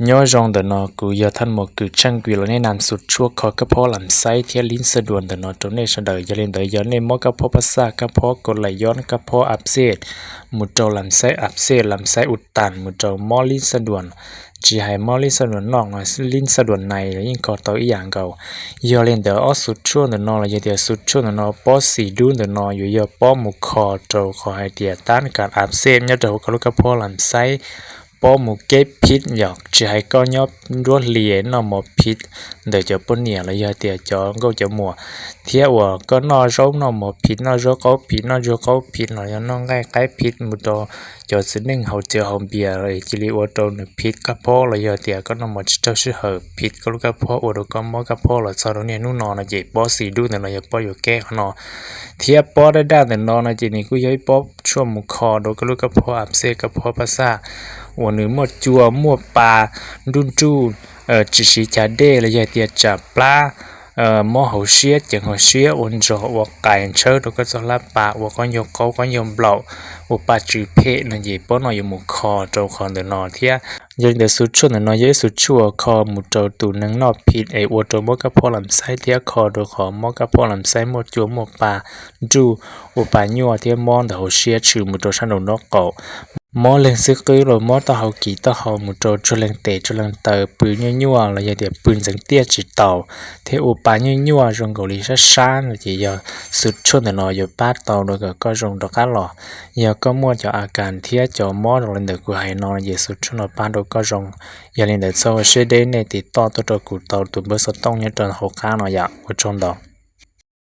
Nyob zoo ntawm no kuv yog thaj muam kws tsheej kis los nej nam xu tshuaj kho kab phob lam xaib thiab lib xa duas ntawm no rau nej sawv daws. Yog li ntawd yog nej mob kab phob pab xaj, kab phob kau lais yob, kab phob ab xej, mus rau lam xaib ab xej, lam xaib u tas, mus rau mob lib xa duas, tsis hais mob lib xa duas noj, lib xa duas nais los yeej kho tau ib yam nkaus. Yog li ntawd ob xu tshuaj ntawm no los yog tias xu tshuaj ntawm no pob xis dub ntawm no yuav yog pob mus kho rau qhov hais tias tab kas ab xej nyob rau hauv koj lub kab phob lam xaib, pob mus keb phib yom, tsis hais koj nyob nruab hlis noj mov phib ntawm cov poj niam los yog tias cov nkauj cov muam, thiab uas koj noj zaub noj mov phib, noj zaub qaub phib, noj zaub qaub phib los yog noj nqaij qaib phib mus rau cov txiv neej haus cawv haus npias cia li ua rau nws phib kab phob los yog tias koj noj mov tsis raug sij hawm phib koj lub kab phob ua rau koj mob kab phob los txog rau niaj hnub no no ces pob xis dub ntawm no yog pob yuav keb qhov no. Thiab pob daj daj ntawm no no ces nws kuj yog ib pob tshuaj mus kho rau koj lub kab phob ab xej, kab phob pab xaj uas nws muaj cua muaj pa, nruj nruj, tsis siv chav dej los yog tias tsam plab, mob hauv siab ceev hauv siab ua nrog ua qais ntshawb rau koj txoj hlab pas, ua qaub ncaug qaub qaub ncaug nplaum, ua pa tsw phem no ces pob no yuav mus kho rau qhov ntawm no thiab. Yog li ntawd xu tshuaj ntawm no yog ib xu tshuaj kho mus rau tus neeg noj phib es ua rau mob kab phob lam xaib thiab kho rau qhov mob kab phob lam xaib muaj cua muaj pa, nruj, ua pa nyuaj thiab mob ntawm hauv siab tshwm mus rau sab nraum nraub qaum. Mob leeg xwb qwb los mob taub hau kis taub hau mus rau tsuag leeg tes tsuag leeg taw, pw nyuaj nyuaj los yog tias pw ntxeev tiaj tsis taus, thiab ua pa nyuaj nyuaj zoo nkaus li sab sab no ces yog xu tshuaj ntawm no yuav pab tau rau kom koj zoo rov qab los. Yog koj muaj cov a kas thiab cov mob zoo li ntawm kuv hais no ces xu tshuaj no pab rau koj zoo. Yog li ntawd txhob ua siab deb, nej tiv toj tuaj rau kuv tau tus npawb xov tooj nyob rau hauv qab no yom. Ua tsaug ntau.